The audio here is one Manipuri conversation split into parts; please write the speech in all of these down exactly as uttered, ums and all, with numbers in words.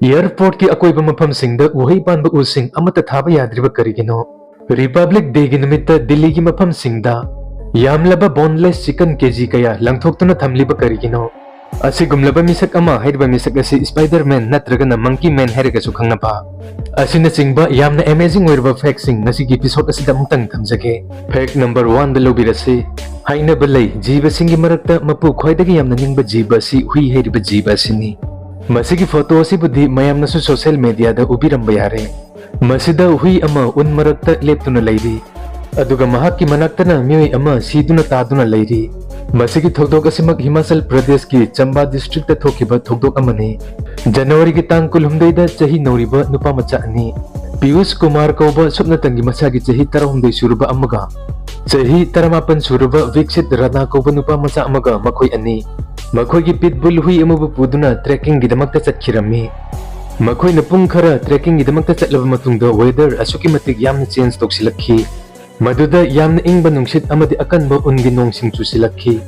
ꯑꯦꯌꯔꯄꯣꯔꯠꯀꯤ ꯑꯀꯣꯏꯕ ꯃꯐꯝꯁꯤꯡꯗ ꯎꯍꯩ ꯄꯥꯟꯕ ꯎꯁꯤꯡ ꯑꯃꯠꯇ ꯊꯥꯕ ꯌꯥꯗ꯭ꯔꯤꯕ ꯀꯔꯤꯒꯤꯅꯣ? ꯔꯤꯄꯕ꯭ꯂꯤꯛ ꯗꯦꯒꯤ ꯅꯨꯃꯤꯠꯇ ꯗꯤꯜꯂꯤꯒꯤ ꯃꯐꯝꯁꯤꯡꯗ ꯌꯥꯝꯂꯕ ꯕꯣꯟꯂꯦꯁ ꯆꯤꯀꯟ ꯀꯦꯖꯤ ꯀꯌꯥ ꯂꯪꯊꯣꯛꯇꯨꯅ ꯊꯝꯂꯤꯕ ꯀꯔꯤꯒꯤꯅꯣ? ꯑꯁꯤꯒꯨꯝꯂꯕ ꯃꯤꯁꯛ ꯑꯃ ꯍꯥꯏꯔꯤꯕ ꯃꯤꯁꯛ ꯑꯁꯤ ꯁ꯭ꯄꯥꯏꯗꯔ ꯃꯦꯟ ꯅꯠꯇ꯭ꯔꯒꯅ ꯃꯪꯀꯤ ꯃꯦꯟ ꯍꯥꯏꯔꯒꯁꯨ ꯈꯪꯅꯕ꯫ ꯑꯁꯤꯅꯆꯤꯡꯕ ꯌꯥꯝꯅ ꯑꯦꯃꯦꯖꯤꯡ ꯑꯣꯏꯔꯕ ꯐꯦꯛꯁꯤꯡ ꯉꯁꯤꯒꯤ ꯏꯄꯤꯁꯣꯗ ꯑꯁꯤꯗ ꯑꯃꯨꯛꯇꯪ ꯊꯝꯖꯒꯦ꯫ ꯐꯦꯛ ꯅꯝꯕꯔ ꯋꯥꯟꯗ ꯂꯧꯕꯤꯔꯁꯤ꯫ ꯍꯥꯏꯅꯕ ꯂꯩ, ꯖꯤꯕꯁꯤꯡꯒꯤ ꯃꯔꯛꯇ ꯃꯄꯨ ꯈ꯭ꯋꯥꯏꯗꯒꯤ ꯌꯥꯝꯅ ꯅꯤꯡꯕ ꯖꯤꯕ ꯑꯁꯤ ꯍꯨꯏ ꯍꯥꯏꯔꯤꯕ ꯖꯤꯕ ꯑꯁꯤꯅꯤ꯫ ꯃꯁꯤꯒꯤ ꯐꯣꯇꯣ ꯑꯁꯤꯕꯨꯗꯤ ꯃꯌꯥꯝꯅꯁꯨ ꯁꯣꯁꯤꯌꯦꯜ ꯃꯦꯗꯤꯌꯥꯗ ꯎꯕꯤꯔꯝꯕ ꯌꯥꯔꯦ꯫ ꯃꯁꯤꯗ ꯍꯨꯏ ꯑꯃ ꯎꯟ ꯃꯔꯛꯇ ꯂꯦꯞꯇꯨꯅ ꯂꯩꯔꯤ, ꯑꯗꯨꯒ ꯃꯍꯥꯛꯀꯤ ꯃꯅꯥꯛꯇꯅ ꯃꯤꯑꯣꯏ ꯑꯃ ꯁꯤꯗꯨꯅ ꯇꯥꯗꯨꯅ ꯂꯩꯔꯤ꯫ ꯃꯁꯤꯒꯤ ꯊꯧꯗꯣꯛ ꯑꯁꯤꯃꯛ ꯍꯤꯃꯥꯆꯜ ꯄ꯭ꯔꯗꯦꯁꯀꯤ ꯆꯝꯕꯥ ꯗꯤꯁꯇ꯭ꯔꯤꯛꯇ ꯊꯣꯛꯈꯤꯕ ꯊꯧꯗꯣꯛ ꯑꯃꯅꯤ꯫ ꯖꯅꯋꯥꯔꯤꯒꯤ ꯇꯥꯡ ꯀꯨꯟꯍꯨꯝꯗꯣꯏꯗ ꯆꯍꯤ ꯅꯧꯔꯤꯕ ꯅꯨꯄꯥ ꯃꯆꯥ ꯑꯅꯤ, ꯄꯤꯌꯨꯁ ꯀꯨꯃꯥꯔ ꯀꯧꯕ ꯁꯨꯞꯅꯇꯪꯒꯤ ꯃꯁꯥꯒꯤ ꯆꯍꯤ ꯇꯔꯥꯍꯨꯝꯗꯣꯏ ꯁꯨꯔꯕ ꯑꯃꯒ ꯆꯍꯤ ꯇꯔꯥꯃꯥꯄꯟ ꯁꯨꯔꯕ ꯕꯤꯛꯁꯤꯠ ꯔꯥꯅꯥ ꯀꯧꯕ ꯅꯨꯄꯥ ꯃꯆꯥ ꯑꯃꯒ ꯃꯈꯣꯏ ꯑꯅꯤ ꯃꯈꯣꯏꯒꯤ ꯄꯤꯠꯕꯨꯜ ꯍꯨꯏ ꯑꯃꯕꯨ ꯄꯨꯗꯨꯅ ꯇ꯭ꯔꯦꯛꯀꯤꯡꯒꯤꯗꯃꯛꯇ ꯆꯠꯈꯤꯔꯝꯃꯤ꯫ ꯃꯈꯣꯏꯅ ꯄꯨꯡ ꯈꯔ ꯇ꯭ꯔꯦꯛꯀꯤꯡꯒꯤꯗꯃꯛꯇ ꯆꯠꯂꯕ ꯃꯇꯨꯡꯗ ꯋꯦꯗꯔ ꯑꯁꯨꯛꯀꯤ ꯃꯇꯤꯛ ꯌꯥꯝꯅ ꯆꯦꯟꯖ ꯇꯧꯁꯤꯜꯂꯛꯈꯤ꯫ ꯃꯗꯨꯗ ꯌꯥꯝꯅ ꯏꯪꯕ ꯅꯨꯡꯁꯤꯠ ꯑꯃꯗꯤ ꯑꯀꯟꯕ ꯎꯟꯒꯤ ꯅꯣꯡꯁꯤꯡ ꯆꯨꯁꯤꯜꯂꯛꯈꯤ꯫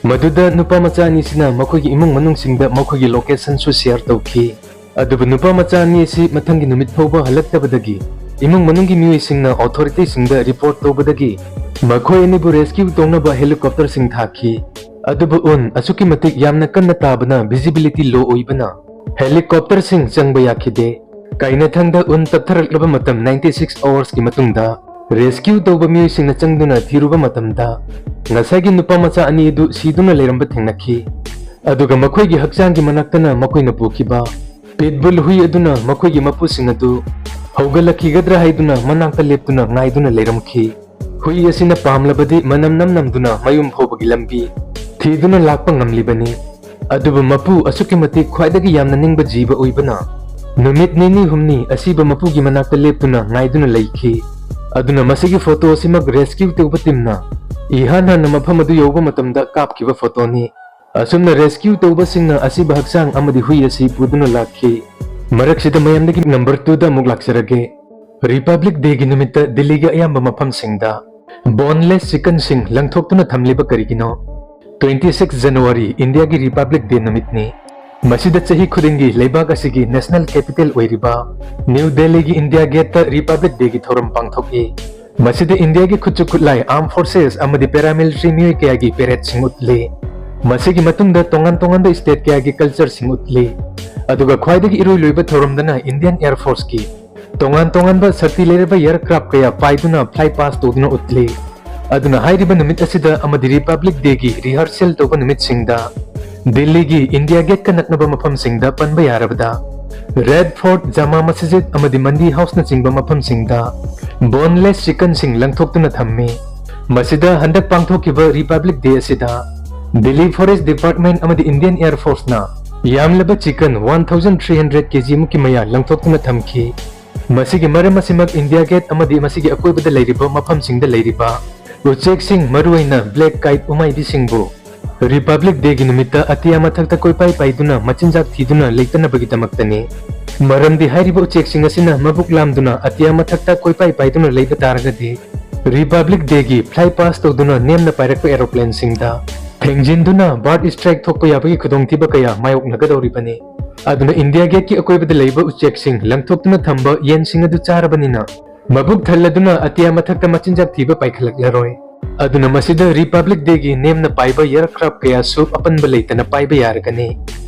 ꯃꯗꯨꯗ ꯅꯨꯄꯥ ꯃꯆꯥ ꯑꯅꯤꯁꯤꯅ ꯃꯈꯣꯏꯒꯤ ꯏꯃꯨꯡ ꯃꯅꯨꯡꯁꯤꯡꯗ ꯃꯈꯣꯏꯒꯤ ꯂꯣꯀꯦꯁꯟꯁꯨ ꯁꯤꯌꯔ ꯇꯧꯈꯤ꯫ ꯑꯗꯨꯕꯨ ꯅꯨꯄꯥ ꯃꯆꯥ ꯑꯅꯤ ꯑꯁꯤ ꯃꯊꯪꯒꯤ ꯅꯨꯃꯤꯠ ꯐꯥꯎꯕ ꯍꯜꯂꯛꯇꯕꯗꯒꯤ ꯏꯃꯨꯡ ꯃꯅꯨꯡꯒꯤ ꯃꯤꯑꯣꯏꯁꯤꯡꯅ ꯑꯣꯊꯣꯔꯤꯇꯤꯁꯤꯡꯗ ꯔꯤꯄꯣꯔꯠ ꯇꯧꯕꯗꯒꯤ ꯃꯈꯣꯏ ꯑꯅꯤꯕꯨ ꯔꯦꯁꯀ꯭ꯌꯨ ꯇꯧꯅꯕ ꯍꯦꯂꯤꯀꯣꯞꯇꯔꯁꯤꯡ ꯊꯥꯈꯤ꯫ ꯑꯗꯨꯕꯨ ꯎꯟ ꯑꯁꯨꯛꯀꯤ ꯃꯇꯤꯛ ꯌꯥꯝꯅ ꯀꯟꯅ ꯇꯥꯕꯅ ꯚꯤꯖꯤꯕꯤꯂꯤꯇꯤ ꯂꯣ ꯑꯣꯏꯕꯅ ꯍꯦꯂꯤꯀꯣꯞꯇꯔꯁꯤꯡ ꯆꯪꯕ ꯌꯥꯈꯤꯗꯦ꯫ ꯀꯥꯏꯅꯊꯪꯗ ꯎꯟ ꯇꯞꯊꯔꯛꯂꯕ ꯃꯇꯝ ninety six ꯑꯋꯥꯔꯁꯀꯤ ꯃꯇꯨꯡꯗ ꯔꯦꯁꯀ꯭ꯌꯨ ꯇꯧꯕ ꯃꯤꯑꯣꯏꯁꯤꯡꯅ ꯆꯪꯗꯨꯅ ꯊꯤꯔꯨꯕ ꯃꯇꯝꯗ ꯉꯁꯥꯏꯒꯤ ꯅꯨꯄꯥ ꯃꯆꯥ ꯑꯅꯤ ꯑꯗꯨ ꯁꯤꯗꯨꯅ ꯂꯩꯔꯝꯕ ꯊꯦꯡꯅꯈꯤ꯫ ꯑꯗꯨꯒ ꯃꯈꯣꯏꯒꯤ ꯍꯛꯆꯥꯡꯒꯤ ꯃꯅꯥꯛꯇꯅ ꯃꯈꯣꯏꯅ ꯄꯨꯈꯤꯕ ꯄꯤꯠꯕꯨꯜ ꯍꯨꯏ ꯑꯗꯨꯅ ꯃꯈꯣꯏꯒꯤ ꯃꯄꯨꯁꯤꯡ ꯑꯗꯨ ꯍꯧꯒꯠꯂꯛꯈꯤꯒꯗ꯭ꯔꯥ ꯍꯥꯏꯗꯨꯅ ꯃꯅꯥꯛꯇ ꯂꯦꯞꯇꯨꯅ ꯉꯥꯏꯗꯨꯅ ꯂꯩꯔꯝꯈꯤ꯫ ꯍꯨꯏ ꯑꯁꯤꯅ ꯄꯥꯝꯂꯕꯗꯤ ꯃꯅꯝ ꯅꯝ ꯅꯝꯗꯨꯅ ꯃꯌꯨꯝ ꯐꯥꯎꯕꯒꯤ ꯂꯝꯕꯤ ꯊꯤꯗꯨꯅ ꯂꯥꯛꯄ ꯉꯝꯂꯤꯕꯅꯤ꯫ ꯑꯗꯨꯕꯨ ꯃꯄꯨ ꯑꯁꯨꯛꯀꯤ ꯃꯇꯤꯛ ꯈ꯭ꯋꯥꯏꯗꯒꯤ ꯌꯥꯝꯅ ꯅꯤꯡꯕ ꯖꯤꯕ ꯑꯣꯏꯕꯅ ꯅꯨꯃꯤꯠ ꯅꯤꯅꯤ ꯍꯨꯝꯅꯤ ꯑꯁꯤꯕ ꯃꯄꯨꯒꯤ ꯃꯅꯥꯛꯇ ꯂꯦꯞꯇꯨꯅ ꯉꯥꯏꯗꯨꯅ ꯂꯩꯈꯤ꯫ ꯑꯗꯨꯅ ꯃꯁꯤꯒꯤ ꯐꯣꯇꯣ ꯑꯁꯤꯃꯛ ꯔꯦꯁꯀ꯭ꯌꯨ ꯇꯧꯕ ꯇꯤꯝꯅ ꯏꯍꯥꯟ ꯍꯥꯟꯅ ꯃꯐꯝ ꯑꯗꯨ ꯌꯧꯕ ꯃꯇꯝꯗ ꯀꯥꯞꯈꯤꯕ ꯐꯣꯇꯣꯅꯤ꯫ ꯑꯁꯨꯝꯅ ꯔꯦꯁꯀ꯭ꯌꯨ ꯇꯧꯕꯁꯤꯡꯅ ꯑꯁꯤꯕ ꯍꯛꯆꯥꯡ ꯑꯃꯗꯤ ꯍꯨꯏ ꯑꯁꯤ ꯄꯨꯗꯨꯅ ꯂꯥꯛꯈꯤ꯫ ꯃꯔꯛꯁꯤꯗ ꯃꯌꯥꯝꯗꯒꯤ ꯅꯝꯕꯔ ꯇꯨꯗ ꯑꯃꯨꯛ ꯂꯥꯛꯆꯔꯒꯦ꯫ ꯔꯤꯄꯕ꯭ꯂꯤꯛ ꯗꯦꯒꯤ ꯅꯨꯃꯤꯠꯇ ꯗꯤꯜꯂꯤꯒꯤ ꯑꯌꯥꯝꯕ ꯃꯐꯝꯁꯤꯡꯗ ꯕꯣꯟꯂꯦꯁ ꯆꯤꯀꯟꯁꯤꯡ ꯂꯪꯊꯣꯛꯇꯨꯅ ꯊꯝꯂꯤꯕ ꯀꯔꯤꯒꯤꯅꯣ? Twenty six ꯖꯅꯋꯥꯔꯤ ꯏꯟꯗꯤꯌꯥꯒꯤ ꯔꯤꯄꯕ꯭ꯂꯤꯛ ꯗꯦ ꯅꯨꯃꯤꯠꯅꯤ꯫ ꯃꯁꯤꯗ ꯆꯍꯤ ꯈꯨꯗꯤꯡꯒꯤ ꯂꯩꯕꯥꯛ ꯑꯁꯤꯒꯤ ꯅꯦꯁꯅꯦꯜ ꯀꯦꯄꯤꯇꯦꯜ ꯑꯣꯏꯔꯤꯕ ꯅ꯭ꯌꯨ ꯗꯦꯜꯂꯤꯒꯤ ꯏꯟꯗꯤꯌꯥ ꯒꯦꯠꯇ ꯔꯤꯄꯕ꯭ꯂꯤꯛ ꯗꯦꯒꯤ ꯊꯧꯔꯝ ꯄꯥꯡꯊꯣꯛꯏ꯫ ꯃꯁꯤꯗ ꯏꯟꯗꯤꯌꯥꯒꯤ ꯈꯨꯠꯁꯨ ꯈꯨꯠꯂꯥꯏ, ꯑꯥꯔꯝ ꯐꯣꯔꯁꯦꯁ ꯑꯃꯗꯤ ꯄꯦꯔꯥꯃꯤꯂꯤꯇꯔꯤ ꯃꯤꯑꯣꯏ ꯀꯌꯥꯒꯤ ꯄꯦꯔꯦꯗꯁꯤꯡ ꯎꯠꯂꯤ꯫ ꯃꯁꯤꯒꯤ ꯃꯇꯨꯡꯗ ꯇꯣꯉꯥꯟ ꯇꯣꯉꯥꯟꯕ ꯁ꯭ꯇꯦꯠ ꯀꯌꯥꯒꯤ ꯀꯜꯆꯔꯁꯤꯡ ꯎꯠꯂꯤ꯫ ꯑꯗꯨꯒ ꯈ꯭ꯋꯥꯏꯗꯒꯤ ꯏꯔꯣꯏ ꯂꯣꯏꯕ ꯊꯧꯔꯝꯗꯅ ꯏꯟꯗꯤꯌꯟ ꯑꯦꯌꯔ ꯐꯣꯔꯁꯀꯤ ꯇꯣꯉꯥꯟ ꯇꯣꯉꯥꯟꯕ ꯁꯛꯇꯤ ꯂꯩꯔꯕ ꯑꯦꯌꯔꯀ꯭ꯔꯥꯐ ꯀꯌꯥ ꯄꯥꯏꯗꯨꯅ ꯐ꯭ꯂꯥꯏ ꯄꯥꯁ ꯇꯧꯗꯨꯅ ꯎꯠꯂꯤ꯫ ꯑꯗꯨꯅ ꯍꯥꯏꯔꯤꯕ ꯅꯨꯃꯤꯠ ꯑꯁꯤꯗ ꯑꯃꯗꯤ ꯔꯤꯄꯕ꯭ꯂꯤꯛ ꯗꯦꯒꯤ ꯔꯤꯍꯔꯁꯦꯜ ꯇꯧꯕ ꯅꯨꯃꯤꯠꯁꯤꯡꯗ ꯗꯤꯜꯂꯤꯒꯤ ꯏꯟꯗꯤꯌꯥ ꯒꯦꯠꯀ ꯅꯛꯅꯕ ꯃꯐꯝꯁꯤꯡꯗ ꯄꯟꯕ ꯌꯥꯔꯕꯗ ꯔꯦꯗ ꯐꯣꯔꯠ, ꯖꯃꯥ ꯃꯁꯖꯤꯗ ꯑꯃꯗꯤ ꯃꯟꯗꯤ ꯍꯥꯎꯁꯅꯆꯤꯡꯕ ꯃꯐꯝꯁꯤꯡꯗ ꯕꯣꯟꯂꯦꯁ ꯆꯤꯀꯟꯁꯤꯡ ꯂꯪꯊꯣꯛꯇꯨꯅ ꯊꯝꯃꯤ꯫ ꯃꯁꯤꯗ ꯍꯟꯗꯛ ꯄꯥꯡꯊꯣꯛꯈꯤꯕ ꯔꯤꯄꯕ꯭ꯂꯤꯛ ꯗꯦ ꯑꯁꯤꯗ ꯗꯤꯜꯂꯤ ꯐꯣꯔꯦꯁ ꯗꯤꯄꯥꯔꯠꯃꯦꯟ ꯑꯃꯗꯤ ꯏꯟꯗꯤꯌꯟ ꯑꯦꯌꯔ ꯐꯣꯔꯁꯅ ꯌꯥꯝꯂꯕ chicken one thousand three hundred ꯀꯦꯖꯤ ꯃꯨꯛꯀꯤ ꯃꯌꯥ ꯂꯪꯊꯣꯛꯇꯨꯅ ꯊꯝꯈꯤ꯫ ꯃꯁꯤꯒꯤ ꯃꯔꯝ ꯑꯁꯤꯃꯛ ꯏꯟꯗꯤꯌꯥ ꯒꯦꯠ ꯑꯃꯗꯤ ꯃꯁꯤꯒꯤ ꯑꯀꯣꯏꯕꯗ ꯂꯩꯔꯤꯕ ꯃꯐꯝꯁꯤꯡꯗ ꯂꯩꯔꯤꯕ ꯎꯆꯦꯛꯁꯤꯡ, ꯃꯔꯨꯑꯣꯏꯅ ꯕ꯭ꯂꯦꯛ ꯀꯥꯏꯠ ꯎꯃꯥꯏꯕꯤꯁꯤꯡꯕꯨ ꯔꯤꯄꯕ꯭ꯂꯤꯛ ꯗꯦꯒꯤ ꯅꯨꯃꯤꯠꯇ ꯑꯇꯤꯌꯥ ꯃꯊꯛꯇ ꯀꯣꯏꯄꯥꯏ ꯄꯥꯏꯗꯨꯅ ꯃꯆꯤꯟꯖꯥꯛ ꯊꯤꯗꯨꯅ ꯂꯩꯇꯅꯕꯒꯤꯗꯃꯛꯇꯅꯤ꯫ ꯃꯔꯝꯗꯤ ꯍꯥꯏꯔꯤꯕ ꯎꯆꯦꯛꯁꯤꯡ ꯑꯁꯤꯅ ꯃꯕꯨꯛ ꯂꯥꯝꯗꯨꯅ ꯑꯇꯤꯌꯥ ꯃꯊꯛꯇ ꯀꯣꯏꯄꯥꯏ ꯄꯥꯏꯗꯨꯅ ꯂꯩꯕ ꯇꯥꯔꯒꯗꯤ ꯔꯤꯄꯕ꯭ꯂꯤꯛ ꯗꯦꯒꯤ ꯐ꯭ꯂꯥꯏ ꯄꯥꯁ ꯇꯧꯗꯨꯅ ꯅꯦꯝꯅ ꯄꯥꯏꯔꯛꯄ ꯑꯦꯔꯣꯄ꯭ꯂꯦꯟꯁꯤꯡꯗ ꯊꯦꯡꯖꯤꯟꯗꯨꯅ ꯕꯥꯔꯗ ꯁ꯭ꯇ꯭ꯔꯥꯏꯛ ꯊꯣꯛꯄ ꯌꯥꯕꯒꯤ ꯈꯨꯗꯣꯡꯊꯤꯕ ꯀꯌꯥ ꯃꯥꯌꯣꯛꯅꯒꯗꯧꯔꯤꯕꯅꯤ꯫ ꯑꯗꯨꯅ ꯏꯟꯗꯤꯌꯥ ꯒꯦꯠꯀꯤ ꯑꯀꯣꯏꯕꯗ ꯂꯩꯕ ꯎꯆꯦꯛꯁꯤꯡ ꯂꯪꯊꯣꯛꯇꯨꯅ ꯊꯝꯕ ꯌꯦꯟꯁꯤꯡ ꯑꯗꯨ ꯆꯥꯔꯕꯅꯤꯅ ꯃꯕꯨꯛ ꯊꯜꯂꯗꯨꯅ ꯑꯇꯤꯌꯥ ꯃꯊꯛꯇ ꯃꯆꯤꯟꯖꯥꯛ ꯊꯤꯕ ꯄꯥꯏꯈꯠꯂꯛꯂꯔꯣꯏ꯫ ꯑꯗꯨꯅ ꯃꯁꯤꯗ ꯔꯤꯄꯕ꯭ꯂꯤꯛ ꯗꯦꯒꯤ ꯅꯦꯝꯅ ꯄꯥꯏꯕ ꯑꯦꯌꯔꯀ꯭ꯔꯥꯐ ꯀꯌꯥꯁꯨ ꯑꯄꯟꯕ ꯂꯩꯇꯅ ꯄꯥꯏꯕ ꯌꯥꯔꯒꯅꯤ꯫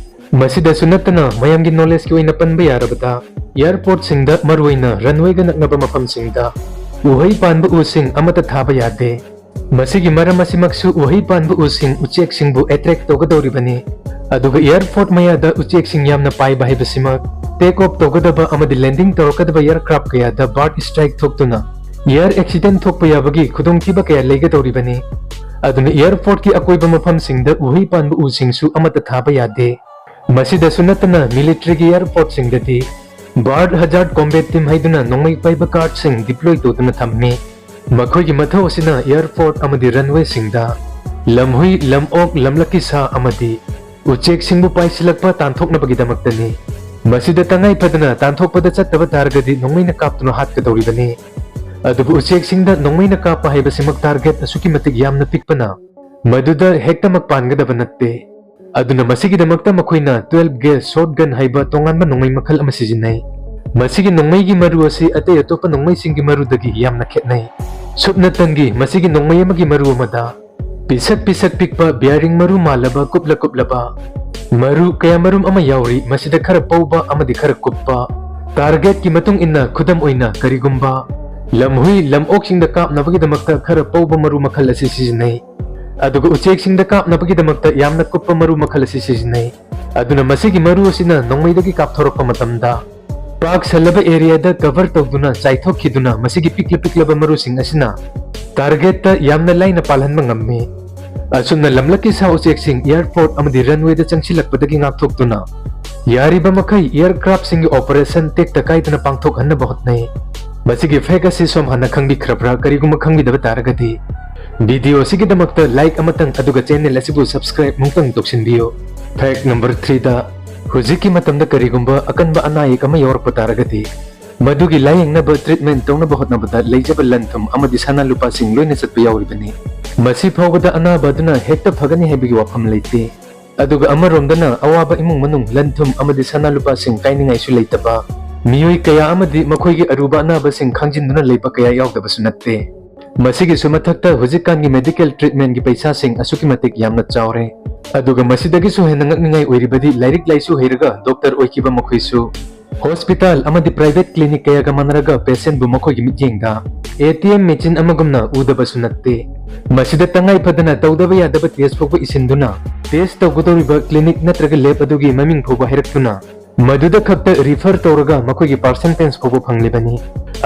ꯃꯁꯤꯗꯁꯨ ꯅꯠꯇꯅ ꯃꯌꯥꯝꯒꯤ ꯅꯣꯂꯦꯖꯀꯤ ꯑꯣꯏꯅ ꯄꯟꯕ ꯌꯥꯔꯕꯗ ꯑꯦꯌꯔꯄꯣꯔꯠꯁꯤꯡꯗ, ꯃꯔꯨꯑꯣꯏꯅ ꯔꯟꯋꯦꯒ ꯅꯛꯅꯕ ꯃꯐꯝꯁꯤꯡꯗ ꯎꯍꯩ ꯄꯥꯟꯕ ꯎꯁꯤꯡ ꯑꯃꯠꯇ ꯊꯥꯕ ꯌꯥꯗꯦ꯫ ꯃꯁꯤꯒꯤ ꯃꯔꯝ ꯑꯁꯤꯃꯛꯁꯨ ꯎꯍꯩ ꯄꯥꯟꯕ ꯎꯁꯤꯡ ꯎꯆꯦꯛꯁꯤꯡꯕꯨ ꯑꯦꯇ꯭ꯔꯦꯛ ꯇꯧꯒꯗꯧꯔꯤꯕꯅꯤ꯫ ꯑꯗꯨꯒ ꯑꯦꯌꯔꯄꯣꯔꯠ ꯃꯌꯥꯗ ꯎꯆꯦꯛꯁꯤꯡ ꯌꯥꯝꯅ ꯄꯥꯏꯕ ꯍꯥꯏꯕꯁꯤꯃꯛ ꯇꯦꯛ ꯑꯣꯐ ꯇꯧꯒꯗꯕ ꯑꯃꯗꯤ ꯂꯦꯟꯗꯤꯡ ꯇꯧꯔꯛꯀꯗꯕ ꯑꯦꯌꯔꯀ꯭ꯔꯥꯐ ꯀꯌꯥꯗ ꯕꯥꯔꯗ ꯁ꯭ꯇ꯭ꯔꯥꯏꯛ ꯊꯣꯛꯇꯨꯅ ꯑꯦꯌꯔ ꯑꯦꯛꯁꯤꯗꯦꯟ ꯊꯣꯛꯄ ꯌꯥꯕꯒꯤ ꯈꯨꯗꯣꯡꯊꯤꯕ ꯀꯌꯥ ꯂꯩꯒꯗꯧꯔꯤꯕꯅꯤ꯫ ꯑꯗꯨꯅ ꯑꯦꯌꯔꯄꯣꯔꯠꯀꯤ ꯑꯀꯣꯏꯕ ꯃꯐꯝꯁꯤꯡꯗ ꯎꯍꯩ ꯄꯥꯟꯕ ꯎꯁꯤꯡꯁꯨ ꯑꯃꯠꯇ ꯊꯥꯕ ꯌꯥꯗꯦ꯫ ꯃꯁꯤꯗꯁꯨ ꯅꯠꯇꯅ ꯃꯤꯂꯤꯇꯔꯤꯒꯤ ꯑꯦꯌꯔꯄꯣꯔꯠꯁꯤꯡꯗꯗꯤ ꯕꯥꯔꯗ ꯍꯖꯥꯔꯗ ꯀꯣꯝꯕꯦꯠ ꯇꯤꯝ ꯍꯥꯏꯗꯨꯅ ꯅꯣꯡꯃꯩ ꯄꯥꯏꯕ ꯒꯥꯔꯗꯁꯤꯡ ꯗꯤꯄ꯭ꯂꯣꯏ ꯇꯧꯗꯨꯅ ꯊꯝꯃꯤ꯫ ꯃꯈꯣꯏꯒꯤ ꯃꯊꯧ ꯑꯁꯤꯅ ꯑꯦꯌꯔꯄꯣꯔꯠ ꯑꯃꯗꯤ ꯔꯟꯋꯦꯁꯤꯡꯗ ꯂꯝꯍꯨꯏ, ꯂꯝꯑꯣꯛ, ꯂꯝꯂꯛꯀꯤ ꯁꯥ ꯑꯃꯗꯤ ꯎꯆꯦꯛꯁꯤꯡꯕꯨ ꯄꯥꯏꯁꯤꯜꯂꯛꯄ ꯇꯥꯟꯊꯣꯛꯅꯕꯒꯤꯗꯃꯛꯇꯅꯤ꯫ ꯃꯁꯤꯗ ꯇꯉꯥꯏ ꯐꯗꯅ ꯇꯥꯟꯊꯣꯛꯄꯗ ꯆꯠꯇꯕ ꯇꯥꯔꯒꯗꯤ ꯅꯣꯡꯃꯩꯅ ꯀꯥꯞꯇꯨꯅ ꯍꯥꯠꯀꯗꯧꯔꯤꯕꯅꯤ꯫ ꯑꯗꯨꯕꯨ ꯎꯆꯦꯛꯁꯤꯡꯗ ꯅꯣꯡꯃꯩꯅ ꯀꯥꯞꯄ ꯍꯥꯏꯕꯁꯤꯃꯛ ꯇꯥꯔꯒꯦꯠ ꯑꯁꯨꯛꯀꯤ ꯃꯇꯤꯛ ꯌꯥꯝꯅ ꯄꯤꯛꯄꯅ ꯃꯗꯨꯗ ꯍꯦꯛꯇꯃꯛ ꯄꯥꯟꯒꯗꯕ ꯅꯠꯇꯦ꯫ ꯑꯗꯨꯅ ꯃꯁꯤꯒꯤꯗꯃꯛꯇ ꯃꯈꯣꯏꯅ twelve gauge shotgun ꯍꯥꯏꯕ ꯇꯣꯉꯥꯟꯕ ꯅꯣꯡꯃꯩ ꯃꯈꯜ ꯑꯃ ꯁꯤꯖꯤꯟꯅꯩ꯫ ꯃꯁꯤꯒꯤ ꯅꯣꯡꯃꯩꯒꯤ ꯃꯔꯨ ꯑꯁꯤ ꯑꯇꯩ ꯑꯇꯣꯞꯄ ꯅꯣꯡꯃꯩꯁꯤꯡꯒꯤ ꯃꯔꯨꯗꯒꯤ ꯌꯥꯝꯅ ꯈꯦꯠꯅꯩ꯫ ꯁꯨꯞꯅꯇꯪꯒꯤ ꯃꯁꯤꯒꯤ ꯅꯣꯡꯃꯩ ꯑꯃꯒꯤ ꯃꯔꯨ ꯑꯃꯗ ꯄꯤꯁꯛ ꯄꯤꯁꯛ ꯄꯤꯛꯄ bearing ꯃꯔꯨ ꯃꯥꯜꯂꯕ ꯀꯨꯞꯂ ꯀꯨꯞꯂꯕ ꯃꯔꯨ ꯀꯌꯥꯃꯔꯨꯝ ꯑꯃ ꯌꯥꯎꯔꯤ꯫ ꯃꯁꯤꯗ ꯈꯔ ꯄꯧꯕ ꯑꯃꯗꯤ ꯈꯔ ꯀꯨꯞꯄ꯫ Target ꯀꯤ ꯃꯇꯨꯡ ꯏꯟꯅ, ꯈꯨꯗꯝ ꯑꯣꯏꯅ, ꯀꯔꯤꯒꯨꯝꯕ ꯂꯝꯍꯨꯏ ꯂꯝꯑꯣꯛꯁꯤꯡꯗ ꯀꯥꯞꯅꯕꯒꯤꯗꯃꯛꯇ ꯈꯔ ꯄꯧꯕ ꯃꯔꯨ ꯃꯈꯜ ꯑꯁꯤ ꯁꯤꯖꯤꯟꯅꯩ, ꯑꯗꯨꯒ ꯎꯆꯦꯛꯁꯤꯡꯗ ꯀꯥꯞꯅꯕꯒꯤꯗꯃꯛꯇ ꯌꯥꯝꯅ ꯀꯨꯞꯄ ꯃꯔꯨ ꯃꯈꯜ ꯑꯁꯤ ꯁꯤꯖꯤꯟꯅꯩ꯫ ꯑꯗꯨꯅ ꯃꯁꯤꯒꯤ ꯃꯔꯨ ꯑꯁꯤꯅ ꯅꯣꯡꯃꯩꯗꯒꯤ ꯀꯥꯞꯊꯣꯔꯛꯄ ꯃꯇꯝꯗ ꯄꯥꯛ ꯁꯜꯂꯕ area ꯗ cover ꯇꯧꯗꯨꯅ ꯆꯥꯏꯊꯣꯛꯈꯤꯗꯨꯅ ꯃꯁꯤꯒꯤ ꯄꯤꯛꯂ ꯄꯤꯛꯂꯕ ꯃꯔꯨꯁꯤꯡ ꯑꯁꯤꯅ target ꯇ ꯌꯥꯝꯅ ꯂꯥꯏꯅ ꯄꯥꯜꯍꯟꯕ ꯉꯝꯃꯤ꯫ ꯑꯁꯨꯝꯅ ꯂꯝꯂꯛꯀꯤ ꯁꯥ ꯎꯆꯦꯛꯁꯤꯡ airport ꯑꯃꯗꯤ runway ꯗ ꯆꯪꯁꯤꯜꯂꯛꯄꯗꯒꯤ ꯉꯥꯛꯊꯣꯛꯇꯨꯅ ꯌꯥꯔꯤꯕ ꯃꯈꯩ aircraft ꯁꯤꯡꯒꯤ operation ꯇꯦꯛꯇ ꯀꯥꯏꯗꯅ ꯄꯥꯡꯊꯣꯛꯍꯟꯅꯕ ꯍꯣꯠꯅꯩ꯫ ꯃꯁꯤꯒꯤ fact ꯑꯁꯤ ꯁꯣꯝ ꯍꯥꯟꯅ ꯈꯪꯕꯤꯈ꯭ꯔꯕ꯭ꯔꯥ? ꯀꯔꯤꯒꯨꯝꯕ ꯈꯪꯕꯤꯗꯕ ꯇꯥꯔꯒꯗꯤ video ꯑꯁꯤꯒꯤꯗꯃꯛꯇ like ꯑꯃꯇꯪ ꯑꯗꯨꯒ channel ꯑꯁꯤꯕꯨ subscribe ꯃꯨꯛꯇꯪ ꯇꯧꯁꯤꯟꯕꯤꯌꯨ꯫ Fact number three ꯗ, ꯍꯧꯖꯤꯛꯀꯤ ꯃꯇꯝꯗ ꯀꯔꯤꯒꯨꯝꯕ ꯑꯀꯟꯕ ꯑꯅꯥ ꯑꯌꯦꯛ ꯑꯃ ꯌꯥꯎꯔꯛꯄ ꯇꯥꯔꯒꯗꯤ, ꯃꯗꯨꯒꯤ ꯂꯥꯌꯦꯡꯅꯕ treatment ꯇꯧꯅꯕ ꯍꯣꯠꯅꯕꯗ ꯂꯩꯖꯕ ꯂꯟ ꯊꯨꯝ ꯑꯃꯗꯤ ꯁꯅꯥ ꯂꯨꯄꯥꯁꯤꯡ ꯂꯣꯏꯅ ꯆꯠꯄ ꯌꯥꯎꯔꯤꯕꯅꯤ꯫ ꯃꯁꯤ ꯐꯥꯎꯕꯗ ꯑꯅꯥꯕ ꯑꯗꯨꯅ ꯍꯦꯛꯇ ꯐꯒꯅꯤ ꯍꯥꯏꯕꯒꯤ ꯋꯥꯐꯝ ꯂꯩꯇꯦ꯫ ꯑꯗꯨꯒ ꯑꯃꯔꯣꯝꯗꯅ ꯑꯋꯥꯕ ꯏꯃꯨꯡ ꯃꯅꯨꯡ ꯂꯟ ꯊꯨꯝ ꯑꯃꯗꯤ ꯁꯅꯥ ꯂꯨꯄꯥꯁꯤꯡ ꯀꯥꯏꯅꯤꯡꯉꯥꯏꯁꯨ ꯂꯩꯇꯕ ꯃꯤꯑꯣꯏ ꯀꯌꯥ ꯑꯃꯗꯤ ꯃꯈꯣꯏꯒꯤ ꯑꯔꯨꯕ ꯑꯅꯥꯕꯁꯤꯡ ꯈꯥꯡꯖꯤꯟꯗꯨꯅ ꯂꯩꯕ ꯀꯌꯥ ꯌꯥꯎꯗꯕꯁꯨ ꯅꯠꯇꯦ꯫ ꯃꯁꯤꯒꯤꯁꯨ ꯃꯊꯛꯇ ꯍꯧꯖꯤꯛꯀꯥꯟꯒꯤ medical treatment ꯒꯤ ꯄꯩꯁꯥꯁꯤꯡ ꯑꯁꯨꯛꯀꯤ ꯃꯇꯤꯛ ꯌꯥꯝꯅ ꯆꯥꯎꯔꯦ꯫ ꯑꯗꯨꯒ ꯃꯁꯤꯗꯒꯤꯁꯨ ꯍꯦꯟꯅ ꯉꯛꯅꯤꯡꯉꯥꯏ ꯑꯣꯏꯔꯤꯕꯗꯤ ꯂꯥꯏꯔꯤꯛ ꯂꯥꯏꯁꯨ ꯍꯩꯔꯒ doctor ꯑꯣꯏꯈꯤꯕ ꯃꯈꯣꯏꯁꯨ hospital ꯑꯃꯗꯤ private clinic ꯀꯌꯥꯒ ꯃꯥꯟꯅꯔꯒ patient ꯕꯨ ꯃꯈꯣꯏꯒꯤ ꯃꯤꯠꯌꯦꯡꯗ ATM machine ꯑꯃꯒꯨꯝꯅ ꯎꯗꯕꯁꯨ ꯅꯠꯇꯦ꯫ ꯃꯁꯤꯗ ꯇꯉꯥꯏ ꯐꯗꯅ ꯇꯧꯗꯕ ꯌꯥꯗꯕ test ꯐꯥꯎꯕ ꯏꯁꯤꯟꯗꯨꯅ, test ꯇꯧꯒꯗꯧꯔꯤꯕ clinic ꯅꯠꯇ꯭ꯔꯒ lab ꯑꯗꯨꯒꯤ ꯃꯃꯤꯡ ꯐꯥꯎꯕ ꯍꯥꯏꯔꯛꯇꯨꯅ, ꯃꯗꯨꯗ ꯈꯛꯇ refer ꯇꯧꯔꯒ ꯃꯈꯣꯏꯒꯤ percentage ꯐꯥꯎꯕ ꯐꯪꯂꯤꯕꯅꯤ꯫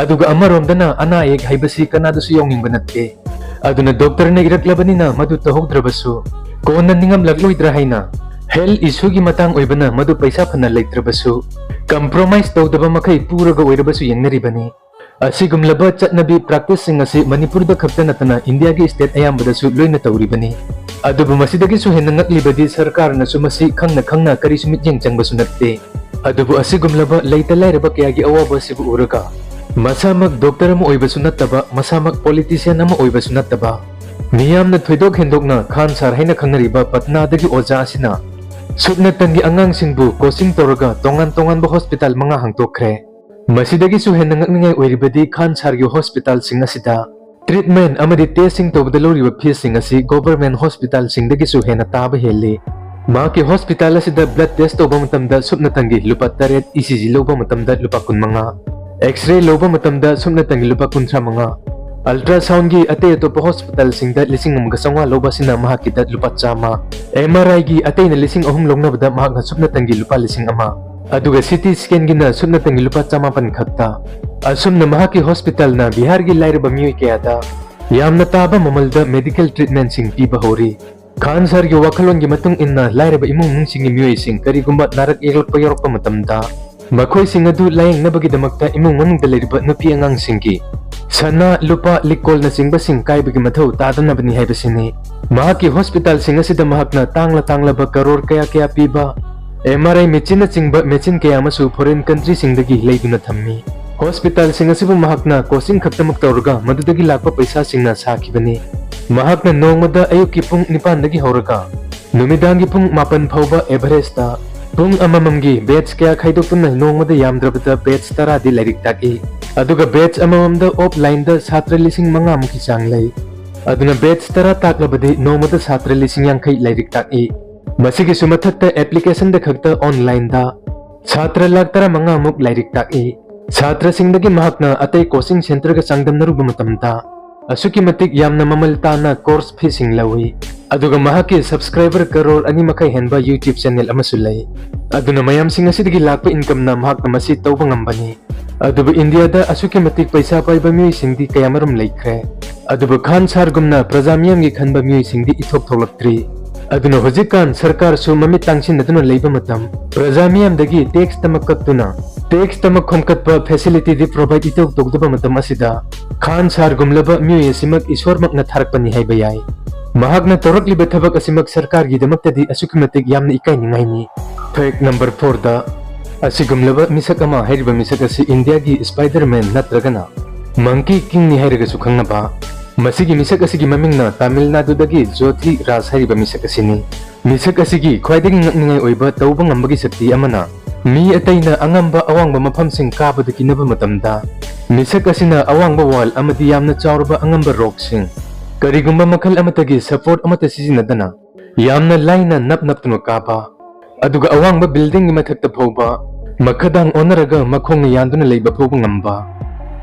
ꯑꯗꯨꯒ ꯑꯃꯔꯣꯝꯗꯅ ꯑꯅꯥ ꯑꯌꯦꯛ ꯍꯥꯏꯕꯁꯤ ꯀꯅꯥꯗꯁꯨ ꯌꯥꯎꯅꯤꯡꯕ ꯅꯠꯇꯦ꯫ ꯑꯗꯨꯅ doctor ꯅ ꯏꯔꯛꯂꯕꯅꯤꯅ ꯃꯗꯨ ꯇꯧꯍꯧꯗ꯭ꯔꯕꯁꯨ, ꯀꯣꯟꯅ ꯅꯤꯡꯉꯝꯂꯛꯂꯣꯏꯗ꯭ꯔꯥ ꯍꯥꯏꯅ health issue ꯒꯤ ꯃꯇꯥꯡ ꯑꯣꯏꯕꯅ ꯃꯗꯨ ꯄꯩꯁꯥ ꯐꯅ ꯂꯩꯇ꯭ꯔꯕꯁꯨ, compromise ꯇꯧꯗꯕ ꯃꯈꯩ ꯄꯨꯔꯒ ꯑꯣꯏꯔꯕꯁꯨ ꯌꯦꯡꯅꯔꯤꯕꯅꯤ꯫ ꯑꯁꯤꯒꯨꯝꯂꯕ ꯆꯠꯅꯕꯤ practice ꯁꯤꯡ ꯑꯁꯤ ꯃꯅꯤꯄꯨꯔꯗ ꯈꯛꯇ ꯅꯠꯇꯅ ꯏꯟꯗꯤꯌꯥꯒꯤ state ꯑꯌꯥꯝꯕꯗꯁꯨ ꯂꯣꯏꯅ ꯇꯧꯔꯤꯕꯅꯤ꯫ ꯑꯗꯨꯕꯨ ꯃꯁꯤꯗꯒꯤꯁꯨ ꯍꯦꯟꯅ ꯉꯛꯂꯤꯕꯗꯤ ꯁꯔꯀꯥꯔꯅꯁꯨ ꯃꯁꯤ ꯈꯪꯅ ꯈꯪꯅ ꯀꯔꯤꯁꯨ ꯃꯤꯠꯌꯦꯡ ꯆꯪꯕꯁꯨ ꯅꯠꯇꯦ꯫ ꯑꯗꯨꯕꯨ ꯑꯁꯤꯒꯨꯝꯂꯕ ꯂꯩꯇ ꯂꯥꯏꯔꯕ ꯀꯌꯥꯒꯤ ꯑꯋꯥꯕ ꯑꯁꯤꯕꯨ ꯎꯔꯒ, ꯃꯁꯥꯃꯛ doctor ꯑꯃ ꯑꯣꯏꯕꯁꯨ ꯅꯠꯇꯕ, ꯃꯁꯥꯃꯛ politician ꯑꯃ ꯑꯣꯏꯕꯁꯨ ꯅꯠꯇꯕ, ꯃꯤꯌꯥꯝꯅ ꯊꯣꯏꯗꯣꯛ ꯍꯦꯟꯗꯣꯛꯅ ꯈꯥꯟ ꯁꯥꯔ ꯍꯥꯏꯅ ꯈꯪꯅꯔꯤꯕ ꯄꯠꯅꯥꯗꯒꯤ ꯑꯣꯖꯥ ꯑꯁꯤꯅ ꯁꯨꯞꯅꯇꯪꯒꯤ ꯑꯉꯥꯡꯁꯤꯡꯕꯨ ꯀꯣꯆꯤꯡ ꯇꯧꯔꯒ ꯇꯣꯉꯥꯟ ꯇꯣꯉꯥꯟꯕ ꯍꯣꯁꯄꯤꯇꯥꯜ ꯃꯉꯥ ꯍꯥꯡꯗꯣꯛꯈ꯭ꯔꯦ꯫ ꯃꯁꯤꯗꯒꯤꯁꯨ ꯍꯦꯟꯅ ꯉꯛꯅꯤꯡꯉꯥꯏ ꯑꯣꯏꯔꯤꯕꯗꯤ ꯈꯥꯟ ꯁꯥꯔꯒꯤ ꯍꯣꯁꯄꯤꯇꯥꯜꯁꯤꯡ ꯑꯁꯤꯗ ꯇ꯭ꯔꯤꯠꯃꯦꯟ ꯑꯃꯗꯤ ꯇꯦꯁꯁꯤꯡ ꯇꯧꯕꯗ ꯂꯧꯔꯤꯕ ꯐꯤꯁꯁꯤꯡ ꯑꯁꯤ ꯒꯣꯚꯔꯟꯃꯦꯟꯠ ꯍꯣꯁꯄꯤꯇꯥꯜꯁꯤꯡꯗꯒꯤꯁꯨ ꯍꯦꯟꯅ ꯇꯥꯕ ꯍꯦꯜꯂꯤ꯫ ꯃꯍꯥꯛꯀꯤ ꯍꯣꯁꯄꯤꯇꯥꯜ ꯑꯁꯤꯗ ꯕ꯭ꯂꯗ ꯇꯦꯁ ꯇꯧꯕ ꯃꯇꯝꯗ ꯁꯨꯞꯅꯇꯪꯒꯤ ꯂꯨꯄꯥ ꯇꯔꯦꯠ, ꯏ ꯁꯤ ꯖꯤ ꯂꯧꯕ ꯃꯇꯝꯗ ꯂꯨꯄꯥ ꯀꯨꯟꯃꯉꯥ, ꯑꯦꯛꯁ-ꯔꯦ ꯂꯧꯕ ꯃꯇꯝꯗ ꯁꯨꯞꯅꯇꯪꯒꯤ ꯂꯨꯄꯥ ꯀꯨꯟꯊ꯭ꯔꯥ ꯃꯉꯥ, ꯑꯜꯇ꯭ꯔꯥꯁꯥꯎꯟꯒꯤ ꯑꯇꯩ ꯑꯇꯣꯞꯄ ꯍꯣꯁꯄꯤꯇꯥꯜꯁꯤꯡꯗ ꯂꯤꯁꯤꯡ ꯑꯃꯒ ꯆꯥꯝꯃꯉꯥ ꯂꯧꯕ ꯑꯁꯤꯅ ꯃꯍꯥꯛꯀꯤꯗ ꯂꯨꯄꯥ ꯆꯥꯝꯃ, ꯑꯦꯝ ꯑꯥꯔ ꯑꯥꯏꯒꯤ ꯑꯇꯩꯅ ꯂꯤꯁꯤꯡ ꯑꯍꯨꯝ ꯂꯧꯅꯕꯗ ꯃꯍꯥꯛꯅ ꯁꯨꯞꯅꯇꯪꯒꯤ ꯂꯨꯄꯥ ꯂꯤꯁꯤꯡ ꯑꯃ, ꯑꯗꯨꯒ ꯁꯤ ꯇꯤ ꯁ꯭ꯀꯦꯟꯒꯤꯅ ꯁꯨꯞꯅꯇꯪꯒꯤ ꯂꯨꯄꯥ ꯆꯃꯥꯄꯟ ꯈꯛꯇ꯫ ꯑꯁꯨꯝꯅ ꯃꯍꯥꯛꯀꯤ ꯍꯣꯁꯄꯤꯇꯥꯜꯅ ꯕꯤꯍꯥꯔꯒꯤ ꯂꯥꯏꯔꯕ ꯃꯤꯑꯣꯏ ꯀꯌꯥꯗ ꯌꯥꯝꯅ ꯇꯥꯕ ꯃꯃꯜꯗ ꯃꯦꯗꯤꯀꯦꯜ ꯇ꯭ꯔꯤꯠꯃꯦꯟꯁꯤꯡ ꯄꯤꯕ ꯍꯧꯔꯤ꯫ ꯈꯥꯟ ꯁꯥꯔꯒꯤ ꯋꯥꯈꯜꯂꯣꯟꯒꯤ ꯃꯇꯨꯡ ꯏꯟꯅ ꯂꯥꯏꯔꯕ ꯏꯃꯨꯡ ꯃꯅꯨꯡꯁꯤꯡꯒꯤ ꯃꯤꯑꯣꯏꯁꯤꯡ ꯀꯔꯤꯒꯨꯝꯕ ꯅꯥꯔꯛ ꯌꯦꯛꯂꯛꯄ ꯌꯥꯎꯔꯛꯄ ꯃꯇꯝꯗ ꯃꯈꯣꯏꯁꯤꯡ ꯑꯗꯨ ꯂꯥꯌꯦꯡꯅꯕꯒꯤꯗꯃꯛꯇ ꯏꯃꯨꯡ ꯃꯅꯨꯡꯗ ꯂꯩꯔꯤꯕ ꯅꯨꯄꯤ ꯑꯉꯥꯡꯁꯤꯡꯒꯤ ꯁꯅꯥ, ꯂꯨꯄꯥ, ꯂꯤꯛꯀꯣꯜꯅꯆꯤꯡꯕꯁꯤꯡ ꯀꯥꯏꯕꯒꯤ ꯃꯊꯧ ꯇꯥꯗꯅꯕꯅꯤ ꯍꯥꯏꯕꯁꯤꯅꯤ꯫ ꯃꯍꯥꯛꯀꯤ ꯍꯣꯁꯄꯤꯇꯥꯜꯁꯤꯡ ꯑꯁꯤꯗ ꯃꯍꯥꯛꯅ ꯇꯥꯡꯂ ꯇꯥꯡꯂꯕ ꯀꯔꯣꯔ ꯀꯌꯥ ꯀꯌꯥ ꯄꯤꯕ ꯑꯦꯝ ꯑꯥꯔ ꯑꯥꯏ ꯃꯦꯆꯤꯟꯅꯆꯤꯡꯕ ꯃꯦꯆꯤꯟ ꯀꯌꯥ ꯑꯃꯁꯨ ꯐꯣꯔꯦꯟ ꯀꯟꯇ꯭ꯔꯤꯁꯤꯡꯗꯒꯤ ꯂꯩꯗꯨꯅ ꯊꯝꯃꯤ꯫ ꯍꯣꯁꯄꯤꯇꯥꯜꯁꯤꯡ ꯑꯁꯤꯕꯨ ꯃꯍꯥꯛꯅ ꯀꯣꯆꯤꯡ ꯈꯛꯇꯃꯛ ꯇꯧꯔꯒ ꯃꯗꯨꯗꯒꯤ ꯂꯥꯛꯄ ꯄꯩꯁꯥꯁꯤꯡꯅ ꯁꯥꯈꯤꯕꯅꯤ꯫ ꯃꯍꯥꯛꯅ ꯅꯣꯡꯃꯗ ꯑꯌꯨꯛꯀꯤ ꯄꯨꯡ ꯅꯤꯄꯥꯟꯗꯒꯤ ꯍꯧꯔꯒ ꯅꯨꯃꯤꯗꯥꯡꯒꯤ ꯄꯨꯡ ꯃꯥꯄꯟ ꯐꯥꯎꯕ ꯑꯦꯚꯔꯦꯖꯇ ꯄꯨꯡ ꯑꯃꯃꯝꯒꯤ ꯕꯦꯠꯆ ꯀꯌꯥ ꯈꯥꯏꯗꯣꯛꯇꯨꯅ ꯅꯣꯡꯃꯗ ꯌꯥꯝꯗ꯭ꯔꯕꯗ ꯕꯦꯠꯆ ꯇꯔꯥꯗꯤ ꯂꯥꯏꯔꯤꯛ ꯇꯥꯛꯏ꯫ ꯑꯗꯨꯒ ꯕꯦꯠꯆ ꯑꯃꯃꯝꯗ ꯑꯣꯐꯂꯥꯏꯟꯗ ꯁꯥꯇ꯭ꯔ ꯂꯤꯁꯤꯡ ꯃꯉꯥꯃꯨꯛꯀꯤ ꯆꯥꯡ ꯂꯩ꯫ ꯑꯗꯨꯅ ꯕꯦꯠꯆ ꯇꯔꯥ ꯇꯥꯛꯂꯕꯗꯤ ꯅꯣꯡꯃꯗ ꯁꯥꯇ꯭ꯔ ꯂꯤꯁꯤꯡ ꯌꯥꯡꯈꯩ ꯂꯥꯏꯔꯤꯛ ꯇꯥꯛꯏ꯫ ꯃꯁꯤꯒꯤꯁꯨ ꯃꯊꯛꯇ ꯑꯦꯄ꯭ꯂꯤꯀꯦꯁꯟꯗ ꯈꯛꯇ ꯑꯣꯟꯂꯥꯏꯟꯗ ꯁꯥꯇ꯭ꯔ ꯂꯥꯈ ꯇꯔꯥꯃꯉꯥꯃꯨꯛ ꯂꯥꯏꯔꯤꯛ ꯇꯥꯛꯏ꯫ ꯁꯥꯇ꯭ꯔꯁꯤꯡꯗꯒꯤ ꯃꯍꯥꯛꯅ ꯑꯇꯩ ꯀꯣꯆꯤꯡ ꯁꯦꯟꯇꯔꯒ ꯆꯥꯡꯗꯝꯅꯔꯨꯕ ꯃꯇꯝꯗ ꯑꯁꯨꯛꯀꯤ ꯃꯇꯤꯛ ꯌꯥꯝꯅ ꯃꯃꯜ ꯇꯥꯅ ꯀꯣꯔꯁ ꯐꯤꯁꯤꯡ ꯂꯧꯏ꯫ ꯑꯗꯨꯒ ꯃꯍꯥꯛꯀꯤ ꯁꯕꯁꯀ꯭ꯔꯥꯏꯕꯔ ꯀꯔꯣꯔ ꯑꯅꯤ ꯃꯈꯥꯏ ꯍꯦꯟꯕ ꯌꯨꯇ꯭ꯌꯨꯕ ꯆꯦꯅꯦꯜ ꯑꯃꯁꯨ ꯂꯩ꯫ ꯑꯗꯨꯅ ꯃꯌꯥꯝꯁꯤꯡ ꯑꯁꯤꯗꯒꯤ ꯂꯥꯛꯄ ꯏꯟꯀꯝꯅ ꯃꯍꯥꯛꯅ ꯃꯁꯤ ꯇꯧꯕ ꯉꯝꯕꯅꯤ꯫ ꯑꯗꯨꯕꯨ ꯏꯟꯗꯤꯌꯥꯗ ꯑꯁꯨꯛꯀꯤ ꯃꯇꯤꯛ ꯄꯩꯁꯥ ꯄꯥꯏꯕ ꯃꯤꯑꯣꯏꯁꯤꯡꯗꯤ ꯀꯌꯥꯃꯔꯨꯝ ꯂꯩꯈ꯭ꯔꯦ꯫ ꯑꯗꯨꯕꯨ ꯈꯥꯟ ꯁꯥꯔꯒꯨꯝꯅ ꯄ꯭ꯔꯖꯥ ꯃꯤꯌꯥꯝꯒꯤ ꯈꯟꯕ ꯃꯤꯑꯣꯏꯁꯤꯡꯗꯤ ꯏꯊꯣꯛ ꯊꯣꯛꯂꯛꯇ꯭ꯔꯤ꯫ ꯑꯗꯨꯅ ꯍꯧꯖꯤꯛꯀꯥꯟ ꯁꯔꯀꯥꯔꯁꯨ ꯃꯃꯤꯠ ꯇꯥꯡꯁꯤꯟꯅꯗꯨꯅ ꯂꯩꯕ ꯃꯇꯝ, ꯄ꯭ꯔꯖꯥ ꯃꯤꯌꯥꯝꯗꯒꯤ ꯇꯦꯛꯁ ꯇꯃꯛ ꯀꯛꯇꯨꯅ ꯇꯦꯛꯁ ꯇꯃꯛ ꯈꯣꯝꯀꯠꯄ ꯐꯦꯁꯤꯂꯤꯇꯤꯗꯤ ꯄ꯭ꯔꯣꯚꯥꯏꯗ ꯏꯇꯧ ꯇꯧꯗꯕ ꯃꯇꯝ ꯑꯁꯤꯗ ꯈꯥꯟ ꯁꯥꯔꯒꯨꯝꯂꯕ ꯃꯤꯑꯣꯏ ꯑꯁꯤꯃꯛ ꯏꯁꯣꯔꯃꯛꯅ ꯊꯥꯔꯛꯄꯅꯤ ꯍꯥꯏꯕ ꯌꯥꯏ꯫ ꯃꯍꯥꯛꯅ ꯇꯧꯔꯛꯂꯤꯕ ꯊꯕꯛ ꯑꯁꯤꯃꯛ ꯁꯔꯀꯥꯔꯒꯤꯗꯃꯛꯇꯗꯤ ꯑꯁꯨꯛꯀꯤ ꯃꯇꯤꯛ ꯌꯥꯝꯅ ꯏꯀꯥꯏꯅꯤꯡꯉꯥꯏꯅꯤ꯫ ꯐꯦꯛ ꯅꯝꯕꯔ ꯐꯣꯔꯗ, ꯑꯁꯤꯒꯨꯝꯂꯕ ꯃꯤꯁꯛ ꯑꯃ ꯍꯥꯏꯔꯤꯕ ꯃꯤꯁꯛ ꯑꯁꯤ ꯏꯟꯗꯤꯌꯥꯒꯤ ꯁ꯭ꯄꯥꯏꯗꯔꯃꯦꯟ ꯅꯠꯇ꯭ꯔꯒꯅ ꯃꯪꯀꯤ ꯀꯤꯡꯅꯤ ꯍꯥꯏꯔꯒꯁꯨ ꯈꯪꯅꯕ ꯃꯁꯤꯒꯤ ꯃꯤꯁꯛ ꯑꯁꯤꯒꯤ ꯃꯃꯤꯡꯅ ꯇꯥꯃꯤꯜ ꯅꯥꯗꯨꯗꯒꯤ ꯖꯣꯊꯤ ꯔꯥꯖ ꯍꯥꯏꯔꯤꯕ ꯃꯤꯁꯛ ꯑꯁꯤꯅꯤ꯫ ꯃꯤꯁꯛ ꯑꯁꯤꯒꯤ ꯈ꯭ꯋꯥꯏꯗꯒꯤ ꯉꯛꯅꯤꯡꯉꯥꯏ ꯑꯣꯏꯕ ꯇꯧꯕ ꯉꯝꯕꯒꯤ ꯁꯛꯇꯤ ꯑꯃꯅ ꯃꯤ ꯑꯇꯩꯅ ꯑꯉꯝꯕ ꯑꯋꯥꯡꯕ ꯃꯐꯝꯁꯤꯡ ꯀꯥꯕꯗ ꯀꯤꯅꯕ ꯃꯇꯝꯗ, ꯃꯤꯁꯛ ꯑꯁꯤꯅ ꯑꯋꯥꯡꯕ ꯋꯥꯜ ꯑꯃꯗꯤ ꯌꯥꯝꯅ ꯆꯥꯎꯔꯕ ꯑꯉꯝꯕ ꯔꯣꯛꯁꯤꯡ, ꯀꯔꯤꯒꯨꯝꯕ ꯃꯈꯜ ꯑꯃꯠꯇꯒꯤ ꯁꯄꯣꯔꯠ ꯑꯃꯠꯇ ꯁꯤꯖꯤꯟꯅꯗꯅ, ꯌꯥꯝꯅ ꯂꯥꯏꯅ ꯅꯞ ꯅꯞꯇꯨꯅ ꯀꯥꯕ, ꯑꯗꯨꯒ ꯑꯋꯥꯡꯕ ꯕꯤꯜꯗꯤꯡꯒꯤ ꯃꯊꯛꯇ ꯐꯥꯎꯕ ꯃꯈꯥꯗꯥꯡ ꯑꯣꯟꯅꯔꯒ ꯃꯈꯣꯡꯅ ꯌꯥꯟꯗꯨꯅ ꯂꯩꯕ ꯐꯥꯎꯕ ꯉꯝꯕ꯫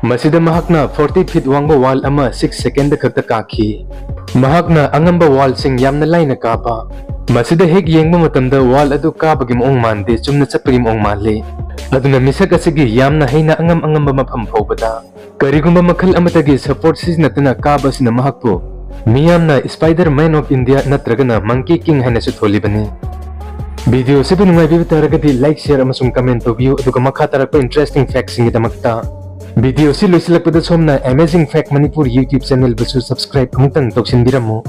ꯃꯁꯤꯗ ꯃꯍꯥꯛꯅ ꯐꯣꯔꯇꯤ ꯐꯤꯠ ꯋꯥꯡꯕ ꯋꯥꯜ ꯑꯃ ꯁꯤꯛꯁ ꯁꯦꯀꯦꯟꯗ ꯈꯛꯇ ꯀꯥꯈꯤ꯫ ꯃꯍꯥꯛꯅ ꯑꯉꯝꯕ ꯋꯥꯜꯁꯤꯡ ꯌꯥꯝꯅ ꯂꯥꯏꯅ ꯀꯥꯕ꯫ ꯃꯁꯤꯗ ꯍꯦꯛ ꯌꯦꯡꯕ ꯃꯇꯝꯗ ꯋꯥꯜ ꯑꯗꯨ ꯀꯥꯕꯒꯤ ꯃꯑꯣꯡ ꯃꯥꯟꯗꯦ, ꯆꯨꯝꯅ ꯆꯠꯄꯒꯤ ꯃꯑꯣꯡ ꯃꯥꯜꯂꯤ꯫ ꯑꯗꯨꯅ ꯃꯤꯁꯛ ꯑꯁꯤꯒꯤ ꯌꯥꯝꯅ ꯍꯩꯅ ꯑꯉꯝ ꯑꯉꯝꯕ ꯃꯐꯝ ꯐꯥꯎꯕꯗ ꯀꯔꯤꯒꯨꯝꯕ ꯃꯈꯜ ꯑꯃꯠꯇꯒꯤ ꯁꯄꯣꯔꯠ ꯁꯤꯖꯤꯟꯅꯗꯅ ꯀꯥꯕ ꯑꯁꯤꯅ ꯃꯍꯥꯛꯄꯨ ꯃꯤꯌꯥꯝꯅ Spider Man of India ꯅꯠꯇ꯭ꯔꯒꯅ Monkey King ꯍꯥꯏꯅꯁꯨ ꯊꯣꯜꯂꯤꯕꯅꯤ꯫ ꯚꯤꯗꯤꯑꯣ ꯑꯁꯤꯕꯨ ꯅꯨꯡꯉꯥꯏꯕꯤꯕ ꯇꯥꯔꯒꯗꯤ like, share ꯑꯃꯁꯨꯡ comment ꯇꯧꯕꯤꯌꯨ, ꯑꯗꯨꯒ ꯃꯈꯥ ꯇꯥꯔꯛꯄ interesting factꯁꯤꯡꯒꯤꯗꯃꯛꯇ ꯚꯤꯗꯤꯑꯣ ꯑꯁꯤ ꯂꯣꯏꯁꯤꯜꯂꯛꯄꯗ ꯁꯣꯝꯅ Amazing Fact Manipur YouTube channelꯕꯨꯁꯨ subscribe ꯑꯃꯨꯛꯇꯪ ꯇꯧꯁꯤꯟꯕꯤꯔꯝꯃꯨ꯫